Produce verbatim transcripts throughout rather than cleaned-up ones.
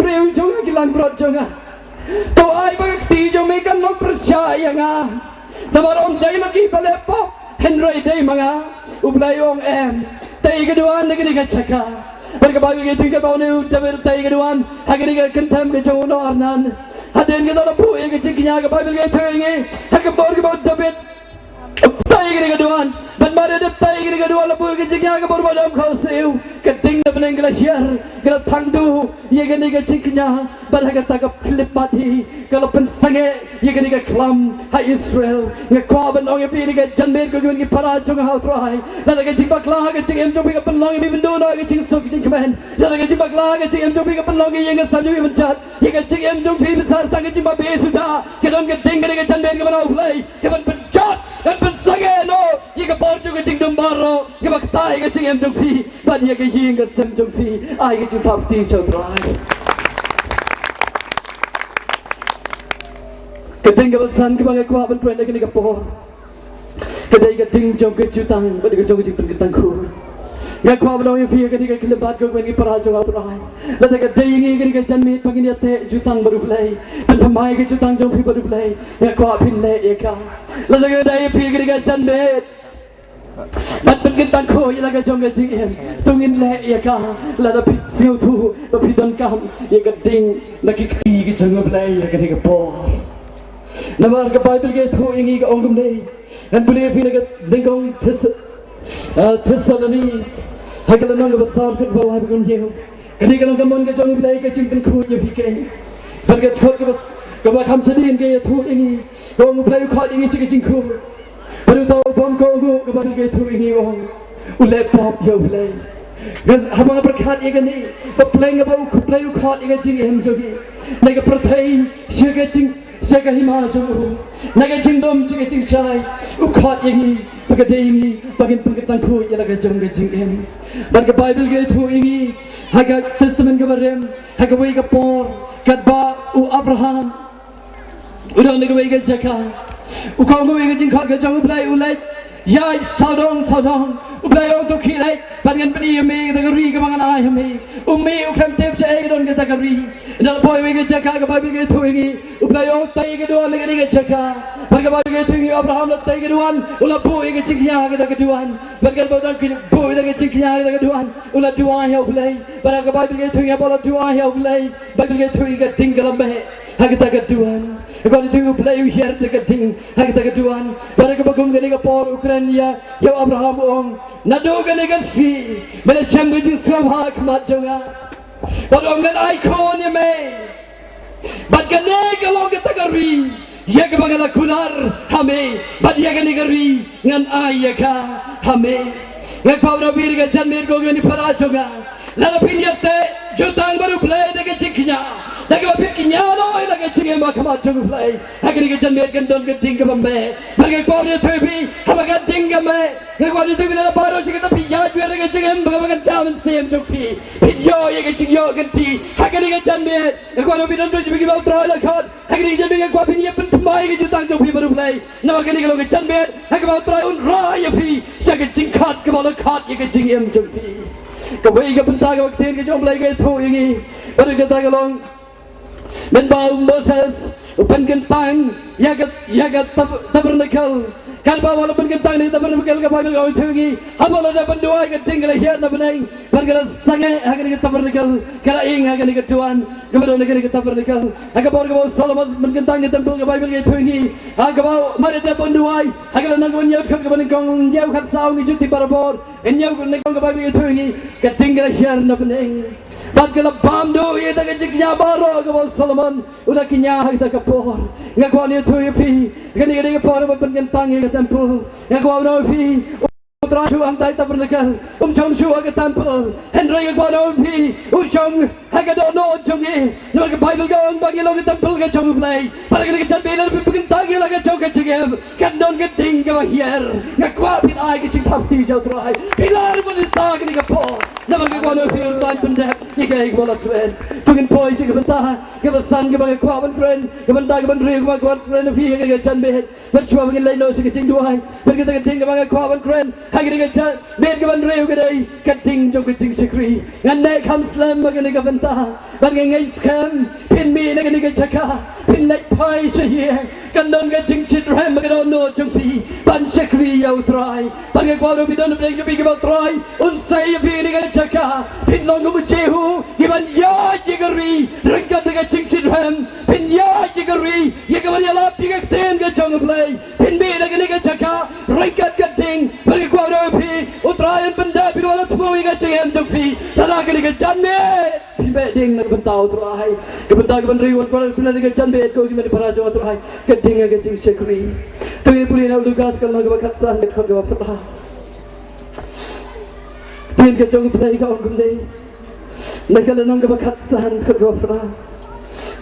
Ïa jong nga ki langbrot jong nga. To ai ba ka kti jong me kan long pyrshah ïa nga. Namar ym dei ma ki ba leh pop, hynrei dei ma nga. U Blei u ong em. Tei ka duwan na kane ka jaka. Bad ka Baibl ka ïathuh katba une u David tei ka duwan ha kane ka kynthem ka jong u Ornan. Hadien kata la buh ïa ka jingkñia, ka Baibl ka ïathuh ïa ngi ha ka por kaba u David tei kane ka duwan. Bad mar ïa dep tei kane ka duwan la buh ïa ka jingkñia, ka por ba dang khaw siew, ka ding na bneng ka la hiar, ka la thang duh ïa kane ka jingkñia. Bad ha kata ka khyllipmat hi ka la pynsangeh ïa kane ka khlam ha Israel. Nga kwah ban ong ïa phi kane ka janmiet, ko ki para jong nga ha U Trai, lada ka jingbakla ha ka jingim jong phi ka pynlong ïa phi ban duh noh ïa ka jingsuk jingkmen, lada ka jingbakla ha ka jingim jong phi ka pynlong ïa ka ïing ka sem jong phi ban jot ïa ka jingim jong phi, phi sah tang ka jingbabe suda, ka don ka ding kane ka janmiet kaba na U Blei kaban pynjot, kaban pynsangeh noh ïa ka bor jong ka jingdum baroh, kaba ktah ïa ka jingim jong phi bad ïa ka ïing ka sem jong phi. Ai ka jingthap kti sha U Trai. Ka ding kaba san kaba nga kwah ban kren ha kane ka por, ka dei ka ding jong ka jutang bad ka jong ka jingpynkyntang khuid. Nga kwah ban ong ïa phi ha kane ka khyllipmat, ko ki para jong nga ha U Trai, lada ka dei ïa ngi ha kane ka janmiet ba ngin ïateh jutang bad U Blei, pynthymmai ka jutang jong phi bad U Blei, nga kwah phin leh ïa ka. Lada ka dei ïa phi ha kane ka janmiet ban pynkyntang khuid ïa la ka jong ka jingim, to ngin leh ïa ka. Lada phi sngewthuh ba phi donkam ïa ka ding na ki kti ki jong U Blei ha kane ka por. Namar ka Baibl ka ïathuh ïa ngi, ka ong kumne. Ngan pule ïa phi na ka nyngkong Thess-, ah, Thessaloni, ha ka lynnong kaba saw, dkhot ba lai bad kaba hynñiew. Kane ka long ka mon ka jong U Blei ka jingpynkhuid ïa phi keiñ. Bad ka dkhot kaba, kaba kham shadien ka ïathuh ïa ngi, ka ong U Blei u khot ïa ngi sha ka jingkhuid. Bad uta u bym kohnguh, ka Baibl ka ïathuh ïa ngi, u ong u leh pop ïa U Blei. Haba nga pyrkhat ïa kane, ba pleng kaba U Blei u khot ïa ka jingim jong ngi, na ka pyrthei sha ka jing, sha ka hima jong u, na ka jingdum sha ka jingshai, u khot ïa ngi ba ka dei ïa ngi ba ngin pynkyntang khuid ïa la ka jong ka jingim. Bad ka Baibl ka ïathuh ïa ngi ha ka Testament kaba rim, ha kawei ka por, katba u Abraham u don ha kawei ka jaka, u kohnguh ïa ka jingkhot ka jong U Blei, u leit ïaid sawdong sawdong. U Blei u ong, to khie leit bad ngan pyni ïa me kata ka ri kaba ngan ai ha me. U mih, u khlem tip shaei ka don kata ka ri. Ynda la poi ha kawei ka jaka, ka Baibl ka ïathuh ïa ngi, U Blei u ong, tei ka duwan na kane ka jaka. Bad ka Baibl ka ïathuh ïa ngi, u Abraham la tei ka duwan, u la buh ïa ka jingkñia ha kata ka duwan. Bad katba u dang buh ïa ka jingkñia ha kata ka duwan, u la duwai ïa U Blei. Bad ka Baibl ka ïathuh ïa ngi, haba u la duwai ïa U Blei, Baibl ka ïathuh ïa ngi, ka ding ka la meh ha kata ka duwan. Nga kwah ban ïathuh, U Blei u hiar da ka ding ha kata ka duwan. Bad ha kaba kum kane ka por u kren ïa, ïa u Abraham, u ong, naduh kane ka sngi me la jem ka jingsngewbha ha khmat jong nga. Bad u ong, ngan ai khun ïa me. Bad kane ka long kata ka ri ïa kaba nga la kular ha me, bad ïa kane ka ri ngan ai ïa ka ha me. Nga kwah ban ong ïa phi ha kane ka janmiet, ko ki para jong nga, lada phin ïateh jutang bad U Blei da ka jingkñia, da kaba phin kñia noh ïa la ka jingim ha khmat jong U Blei, ha kane ka janmiet kan don ka ding kaba meh. Bad nga kwah ban ïathuh ïa phi, haba ka ding ka meh, nga kwah ban ïathuh ïa phi, lada baroh shi katta phi ïaid wei da ka jingim ba ka, ba kan jam mynsiem jong phi, phin ïoh ïa ka jingïoh kynti ha kane ka janmiet. Nga kwah ban ong ïa phi, don ruh jingmut kiba U Trai u la khot ha kane ka janmiet, nga kwah phin ïa pynthymmai ka jutang jong phi bad U Blei. Namar kane ka long ka janmiet ha kaba U Trai un rah ïa phi sha ka jingkhot kaba u la khot ïa ka jingim jong phi. Kawei ka bynta kaba ktien ka jong U Blei ka ïathuh ïa ngi, bad kata ka long, mynba u Moses u pynkyntang ïa ka, ïa ka tab-, tabernacle, katba u la pynkyntang ïa ka tabernacle, ka Baibl ka ïathuh ïa ngi, haba u la dep ban duwai, ka ding ka la hiar na bneng. Bad ka la sangeh ha kane ka tabernacle, ka la ing ha kane ka duwan kaba don ha kane ka tabernacle. Ha ka por kaba u Solomon u pynkyntang ïa ka temple, ka Baibl ka ïathuh ïa ngi, ha kaba u, mar ïa dep ban duwai, ha ka lynnong kaba hynñiew, dkhot kaba nyngkong, hynñiew, khatsaw, ngi ju tip barabor, hynñiew, nyngkong, ka Baibl ka ïathuh ïa ngi, ka ding ka la hiar na bneng. Bad ka la bam duh ïa kata ka jingkñia baroh kaba u Solomon u la kñia ha kata ka por. Nga kwah ban ïathuh ïa phi, kane ka dei ka por ba pynkyntang ïa ka temple. Nga kwah ban ong ïa phi, U Trai u shong hangtai ha tabernacle, um shong shuh ha ka temple. Hynrei nga kwah ban ong ïa phi, u shong ha ka dohnud jong ngi. Namar ka Baibl ka ong ba ngi long ka temple ka jong U Blei. Bad ha kane ka janmiet lada phi pynkyntang ïa la ka jong ka jingim, kan don ka ding kaba hiar. Nga kwah phin ai ka jingthap kti sha U Trai. Phi lah ruh ban ïa sa kane ka por. Namar nga kwah ban ong ïa phi, U Trai un pyndep ïa kaei kaba la kren. To ngin poi sha ka bynta kaba san kaba nga kwah ban kren, ka bynta kaba hynriew kaba nga kwah ban kren ïa phi ha kane ka janmiet. Bad shuwa ba ngin leit noh sha ka jingduwai, bad kata ka ding kaba nga kwah ban kren ha Kane ka janmiet kaban riew ka dei ka ding jong ka jingshakri. Ngan neh kham slem ha kane ka bynta. Bad nga ngeit skhem phin mih na kane ka jaka, phin leit phai sha ïing. Kan don ka jingshitrhem ha ka dohnud jong phi ban shakri ïa U Trai. Bad nga kwah ruh phi don ha pdeng jong phi kiba U Trai un sei ïa phi ha kane ka jaka. Phin long kum u Jihu, kiban ïaid ïa ka ri ryngkat ka jingshitrhem. Phin ïaid ïa ka ri ïa kaban ïalap ïa ka ktien ka jong U Blei. Phin mih na kane ka jaka ryngkat ka ding. Bad nga kwah ruh ïa phi, U Trai un pyndep ïa kaba la thmu ïa ka jingim jong phi. Lada kane ka janmiet phi meh ding na ka bynta U Trai, ka bynta kaban riew, wan kwah ruh phi na kane ka janmiet ko ki mane para jong U Trai, ka ding ka jingshakri. To ngin pule na u Lukas ka lynnong kaba khatsan, ka dkhot kaba phra. Ktien ka jong U Blei ka ong kumne. Na ka lynnong kaba khatsan, ka dkhot kaba phra.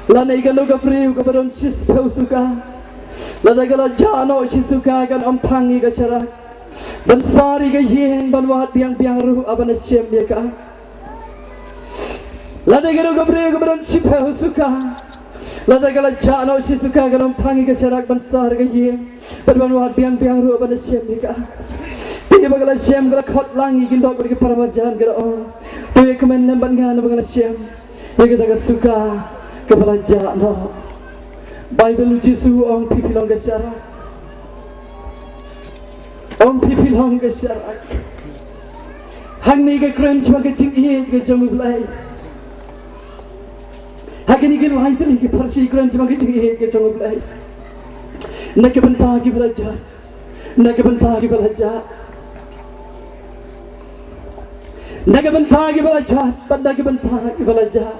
Lane kano ka briew kaba don shi sphew suka, lada ka la jah noh shi suka, kan ym thang ïa ka sharak ban sar ïa ka ïing, ban wad biang biang ruh, haba na shem ïa ka. Lada kano ka briew kaba don shiphew suka, lada ka la jah noh shi suka, kan ym thang ïa ka sharak ban sar ïa ka ïing, bad ban wad biang biang ruh, haba na shem ïa ka. Te haba ka la shem, ka la khot lang ïa ki lok bad ki paramarjan, ka la ong, to ïa kmen lem bad nga, naba nga la shem ïa kata ka suka kaba la jah noh. Baibl, U Jisu u ong, phi phi long ka sharak. Ong, phi phi long ka sharak. Hangne ka kren shaphang ka jingïeit ka jong U Blei. Ha kine ki lai tylli ki pharshi kren shaphang ka jingïeit ka jong U Blei. Na ka bynta kiba la jah, na ka bynta kiba la jah, na ka bynta kiba la jah, bad na ka bynta kiba la jah.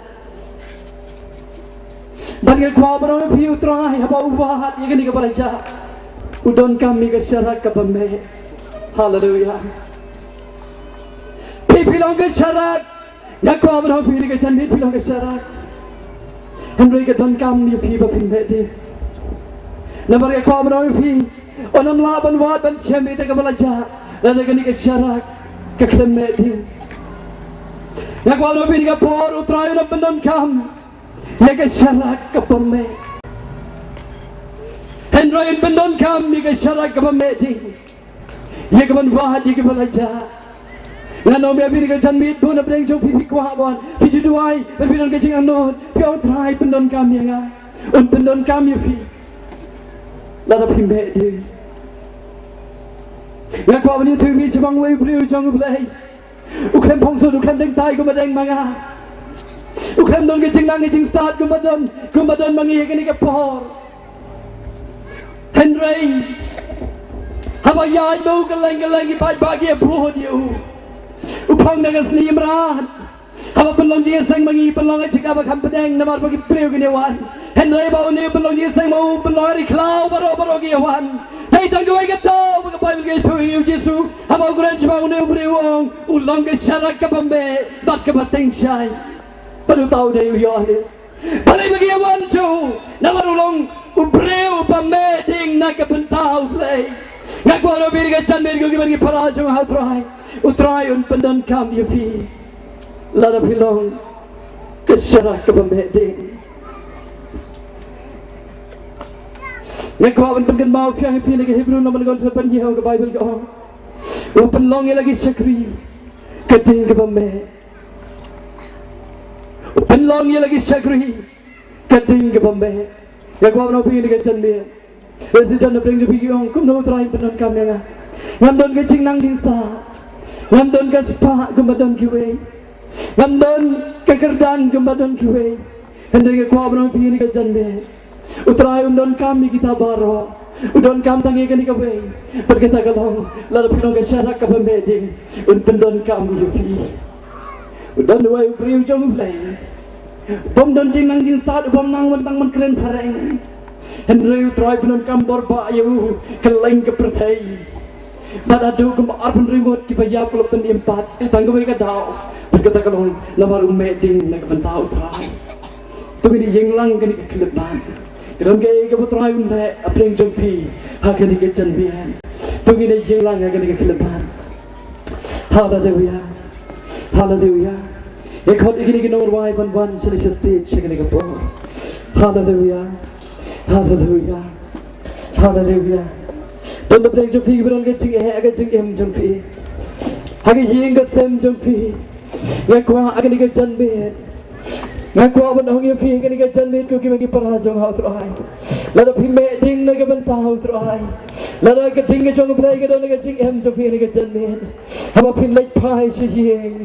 Bad nga kwah ban ong ïa phi, U Trai haba u wad ïa kane kaba la jah, u donkam ïa ka sharak kaba meh. Haleluya. Phi phi long ka sharak. Nga kwah ban ong ïa phi, kane ka janmiet phi long ka sharak. Hynrei ka donkam ïa phi ba phin meh ding. Namar nga kwah ban ong ïa phi, un ym lah ban wad ban shem ïa kata kaba la jah lada kane ka sharak ka khlem meh ding. Nga kwah ban ong ïa phi, kane ka por U Trai un ym pyndonkam ïa ka sharak kaba meh. Hynrei un pyndonkam ïa ka sharak kaba meh ding, ïa kaban wad ïa kaba la jah. Ngan ong ïa phi, kane ka janmiet, bun na pdeng jong phi phi kwah ban, phi ju duwai, phi don ka jingangnud, phi ong, Trai pyndonkam ïa nga. Un pyndonkam ïa phi lada phi meh ding. Nga kwah ban ïathuh ïa phi shaphang uwei u briew jong U Blei. U khlem phong sut, u khlem deng tai kumba deng ma nga. U khlem don ka jingnang ka jingstad kumba don, kumba don ma ngi ha kane ka por. Hynrei haba ïaid ma u kylleng kylleng ki paidbah ki ïabud ïa u. U phong da ka snieh mrad. Haba pynlong jingïaseng ma ngi, pynlong ha jaka ba kham pdeng namar ba ki briew kin ïa wan. Hynrei ba une u pynlong jingïaseng ma u, pynlong ha ri khlaw, baroh baroh ki ïa wan. Hei, tang kawei ka daw ba ka Baibl ka ïathuh ïa ngi, U Jisu haba u kren shaphang une u briew u ong, u long ka sharak kaba meh bad kaba tyngshaiñ. Bad uta u dei u Ïoannis. Balei ba ki ïa wan sha u? Namar u long u briew uba meh ding na ka bynta U Blei. Nga kwah ruh ïa phi, kane ka janmiet, ko ki mane ki para jong U Trai, U Trai un pyndonkam ïa phi lada phi long ka sharak kaba meh ding. Nga kwah ban pynkynmaw pyrshang ïa phi na ka Hebru, namar nga ong sa pynïaid ka Baibl ka ong, u pynlong ïa la ki shakri ka ding kaba meh. U pynlong ïa la ki shakri ka ding kaba meh. Nga kwah ban ong ïa phi kane ka janmiet, lada don na pdeng jong phi ki ong, kumno U Trai un pyndonkam ïa nga? Ngam don ka jingnang jingstad, ngam don ka spah kumba don kiwei, ngam don ka kyrdan kumba don kiwei. Hynrei nga kwah ban ong ïa phi kane ka janmiet, U Trai un donkam ïa kita baroh. U donkam tang ïa kane kawei. Bad kata ka long, lada phi long ka sharak kaba meh ding, un pyndonkam ïa phi. U don uwei u briew jong U Blei, bym don jingnang jingstad, bym nang ban tang ban kren phareng. Hynrei U Trai pyndonkam bor bha ïa u kylleng ka pyrthei. Bad haduh kumba arphew hynriew ngut kiba ïap ki la pynim pat, eh, tang kawei ka daw. Bad kata ka long namar u meh ding na ka bynta U Trai. To ngin ïeng lang kane ka khyllipmat. Ka don kaei kaba U Trai un leh hapdeng jong phi ha kane ka janmiet. To ngin ïeng lang ha kane ka khyllipmat. Haleluya. Haleluya. Nga khot ïa kine ki nongrwai ban wan sha kane ka stage sha kane ka por. Haleluya. Haleluya. Haleluya. Don napdeng jong phi kiba don ka jingeh ha ka jingim jong phi, ha ka ïing ka sem jong phi. Nga kwah ha kane ka janmiet, nga kwah ban ong ïa phi ha kane ka janmiet, ko ki mei ki para jong nga ha u Trai, lada phi meh ding na ka bynta ha u Trai, lada ka ding ka jong u Blei ka don ha ka jingim jong phi ha kane ka janmiet, haba phin leit phai sha ïing,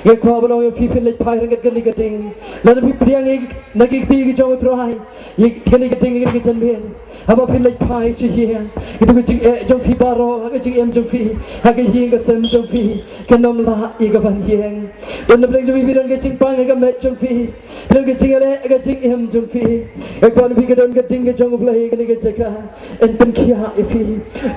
nga kwah ban ong ïa phi, phin leit phai ryngkat kane ka ding. Lada phi pdiang ïa na ki kti ki jong u Trai ïa kane ka ding, ïa kane ka janmiet, haba phin leit phai sha ïing, kito ki jingeh jong phi baroh ha ka jingim jong phi, ha ka ïing ka sem jong phi, kan ym lah ïa ka ban ïeng. Don napdeng jong phi, phi don ka jingpang ha ka met jong phi, phi don ka jingeh ha ka jingim jong phi. Nga kwah ong ïa phi, ka don ka ding ka jong u Blei ha kane ka jaka, yn pynkhiah ïa phi.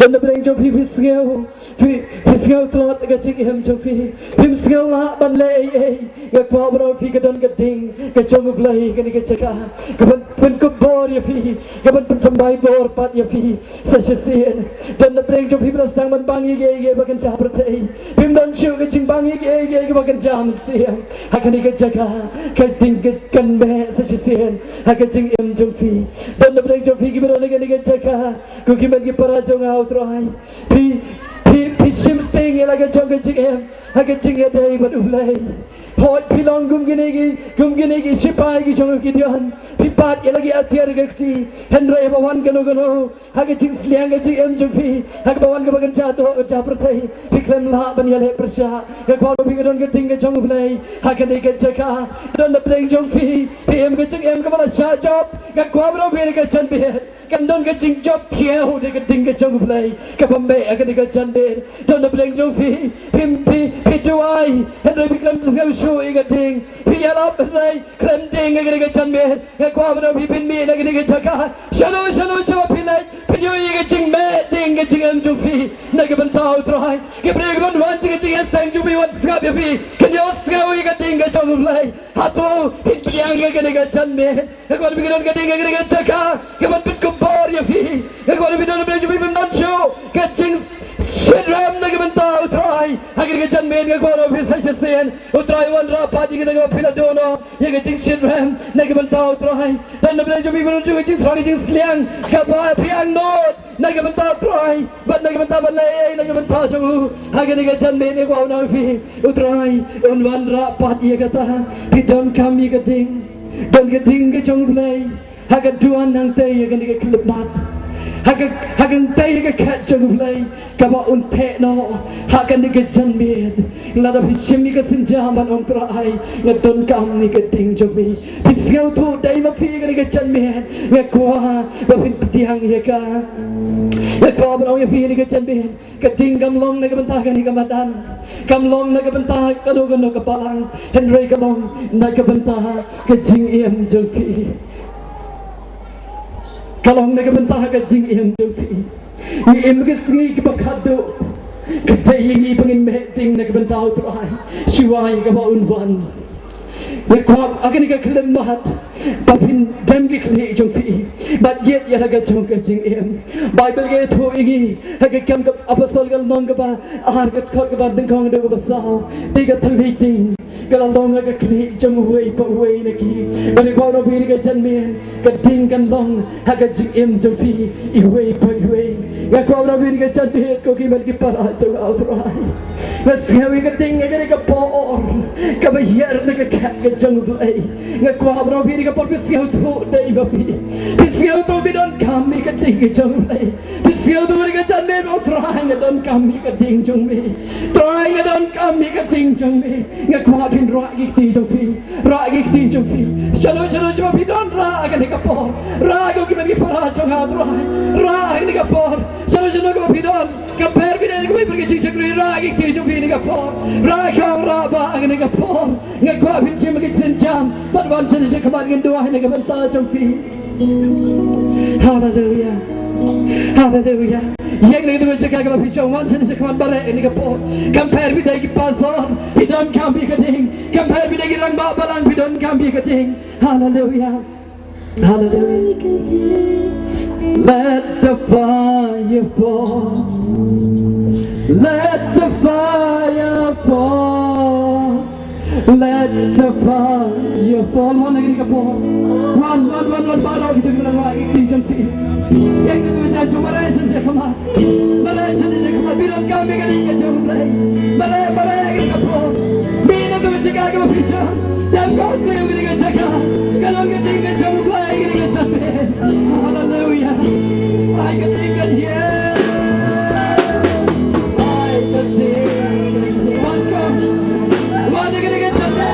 Don napdeng jong phi, phi sngew, phi, phi sngew tlot ha ka jingim jong phi, phim sngew lah ban leh ei ei. Nga kwah ban ong ïa phi, ka don ka ding ka jong u Blei ha kane ka jaka, kaban pynkupbor ïa phi, kaban pynjembai bor pat ïa phi sa shisien. Don napdeng jong phi, phi la sdang ban bang ïa kiei kiei ba kynja pyrthei, phim don shuh ka jingbang ïa kiei kiei ba kynja mynsiem. Ha kane ka jaka, ka ding ka kan meh sa shisien ha ka jingim jong phi. Don napdeng jong phi kiba don ha kane ka jaka, ko ki mei ki para jong nga ha u Trai, phi, phi, phi shim sting ïa la ka jong ka jingim ha ka jingïadei bad u Blei. Hooid, phi long kum kine ki, kum kine ki shipai ki jong u Gideon, phi bat ïa la ki atiar ka kti, hynrei haba wan kano kano ha ka jingsliang ka jingim jong phi, ha kaba wan kaba kynja doh kynja pyrthei, phi khlem lah ban ïaleh pyrshah. Nga kwah ong ïa phi, ka don ka ding ka jong u Blei ha kane ka jaka. Don napdeng jong phi, phi im ka jingim kaba la shah jop. Nga kwah ban ong ïa phi ha kane ka janmiet, kan don ka jingjop thiaw da ka ding ka jong u Blei kaba meh ha kane ka janmiet. Don napdeng jong phi, phi, phi, phi duwai hynrei phi khlem sngew shuh ïa ka ding, phi ïalap hynrei khlem ding ha kane ka janmiet. Nga kwah ban ong ïa phi, phin mih na kane ka jaka. Shano shano shuwa phi leit, phin ïohi ïa ka jingmeh ding ka jingim jong phi na ka bynta u Trai. Ki briew kiban wan sha ka jingïaseng jong phi wan sngap ïa phi, kin ïohsngew ïa ka ding ka jong u Blei. Hato phin pdiang ïa kane ka janmiet? Nga kwah ong ïa phi, ka don ka ding ha kane ka jaka kaban pynkupbor ïa phi. Nga kwah ong ïa phi, don napdeng jong phi, phim don shuh ka jingshit rem na ka bynta u Trai ha kane ka janmiet. Nga kwah ong ïa phi sa shisien, u Trai u wanrah pat ïa kata kaba phi la duh noh, ïa ka jingshit rem na ka bynta u Trai. Don napdeng jong phi, phim don shuh ka jingthrang ka jingsliang kaba phi angnud na ka bynta u Trai bad na ka bynta ban leh ei ei na ka bynta jong u. Ha kane ka janmiet nga kwah ban ong ïa phi, u Trai un wanrah pat ïa kata. Phi donkam ïa ka ding, don ka ding ka jong u Blei ha ka duwan hangtei ha kane ka khyllipmat, ha ka, ha ka hangtei ha ka khet jong u Blei kaba un theh noh ha kane ka janmiet. Lada phi shim ïa ka sienjam ban ong, Trai, nga donkam ïa ka ding jong me, phin sngewthuh dei ma phi ha kane ka janmiet, nga kwah ba phin pdiang ïa ka. Nga kwah ban ong ïa phi ha kane ka janmiet, ka ding kam long na ka bynta kane ka madan, kam long na ka bynta kano kano ka balang, hynrei ka long na ka bynta ka jingim jong phi. Ka long na ka bynta ka jingim jong phi. Ngi im ki sngi kiba khatduh, ka dei ïa ngi ba ngin meh ding na ka bynta u Trai shuwa ïa kaba un wan. Nga kwah ha kane ka khyllipmat ba phin dem ki khlieh jong phi bad ïeit ïa la ka jong ka jingim. Baibl ka ïathuh ïa ngi ha ka Kam ka Apostol ka lynnong kaba ar, ka dkhot kaba nyngkong haduh kaba saw, te ka thylliej ding ka la long ha ka khlieh jong uwei pa uwei na ki. Bad nga kwah ban ong ïa phi ha kane ka janmiet, ka ding kan long ha ka jingim jong phi iwei pa iwei. Nga kwah ban ong ïa phi ha kane ka janmiet, ko ki mei ki para jong nga ha u Trai, nga sngew ïa ka ding ha kane ka por kaba hiar na ka khet ka jong u Blei. Nga kwah ban ong ïa phi ha kane ka por, phi sngewthuh dei ma phi, phi sngewthuh, phi donkam ïa ka ding ka jong u Blei. Phi sngewthuh ha kane ka janmiet, ong, Trai, nga donkam ïa ka ding jong me. Trai, nga donkam ïa ka ding jong me. Nga kwah phin rah ki kti jong phi. Rah ki kti jong phi. Shano shano shuwa phi don, rah ha kane ka por. Rah, ko ki mei ki para jong nga ha u Trai, rah ha kane ka por. Shano shano kaba phi don, ka pher phi dei kaba phi pyrkhat, ka jingshakri, rah ki kti jong phi ha kane ka por. Rah khong, rah bah ha kane ka por. Nga kwah phin shim ki sienjam bad wan shane shakhmat, ngin duwai na ka bynta jong phi. Haleluia. Haleluia. Ïeng na katu ka jaka kaba phi shong, wan shane shakhmat, bad rah ha kane ka por. Kam pher phi dei ki pastor, phi donkam ïa ka ding. Kam pher phi dei ki rangbah balang, phi donkam ïa ka ding. Haleluia. Haleluia. Let the fire fall. Let the fire fall. Let the fire fall. Wan ha kane ka por. Wan, wan, wan, wan, baroh kita ki mei, wan ha kane ka por. Mareh shisha khmat. Mareh shisha khmat. Phi donkam ïa kane ka jingïaroh. Mareh, mareh ïa kane ka por. Phi na kane ka jaka kaba phi shong. Dang kohnguh ïa kane ka jaka. Ka long ka ding ka jong U Blei ïa kane ka jaka. Haleluya. Ai ka ding ka hiar. Ai ka ding ka hiar. Wan kong. Wan ïa kane ka jaka.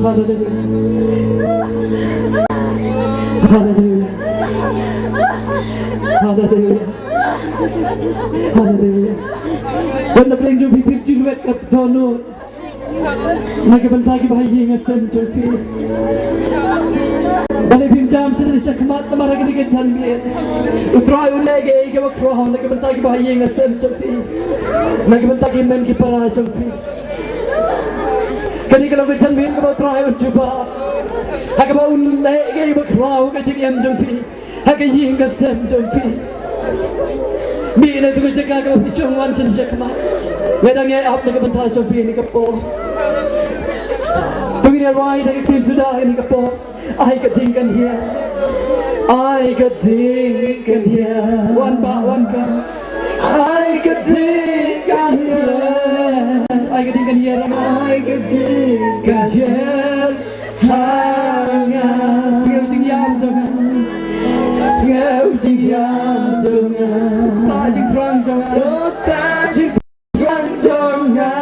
Hallelujah. Hallelujah. Hallelujah. Hallelujah. Wan da pyrshang jong phi phi jingwet ka dohnud. Na ka bynta ki bahaïing hasem jong phi. Balei phim jam shisha shakhmat namar kane ka janmiet. U Trai u leh kaei kaba khraw na ka bynta ki bahaïing hasem jong phi. Na ka bynta ki hynmen ki para jong phi. Kane ka long ka janmiet kaba U Trai un jubab. Ha kaba un leh kaei kaba khraw ka jingim jong phi. Ha ka ïing ka sem jong phi. Mih na tu ka jaka kaba phi shong wan shisha khmat. Nga dang ïai ap na ka bynta jong phi na ka por. To ngin ïa rwai da ka ktien Judah na ka por. Ai ka ding ka hiar. Ai ka ding ka hiar. Wan bah, wan bah. Ai ka ding ka hiar. Ai ka ding ka hiar. Ai ka ding ka hiar. Ha nga. Nga u jingïam jong nga. Nga u jingïam jong nga. Uta jingthrang jong nga. Uta jingthrang jong nga.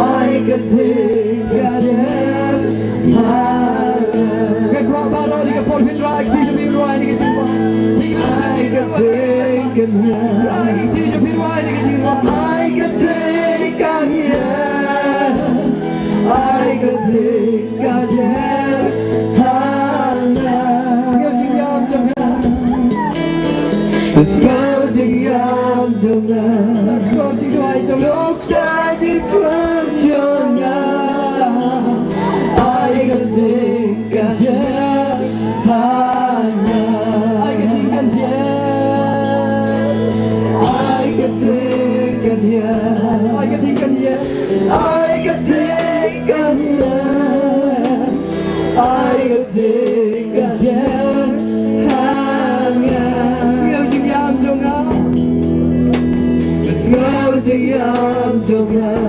Ai ka ding ka hiar. Ha nga. Nga kwah baroh ïa ka por phin rwai, phi ju phi rwai ïa ka jingkwah. Ai ka ding ka hiar. Rwai, phi ju phi rwai ïa ka jingkwah. Ai ka ding ka hiar. Ai ka ding ka hiar ha nga. Nga u jingïam jong nga. Nga u jingïam jong nga. Nga u jingduwai jong nga. Nga u jingduwai jong nga. Ai ka ding ka hiar ha nga. Ai ka ding ka hiar. Ai ka ding ka hiar. Ai ka ding ka hiar. Ai ka ding ka hiar. Ai ka ding ka hiar ha nga. Nga u jingïam jong nga. Nga u jingïam jong nga.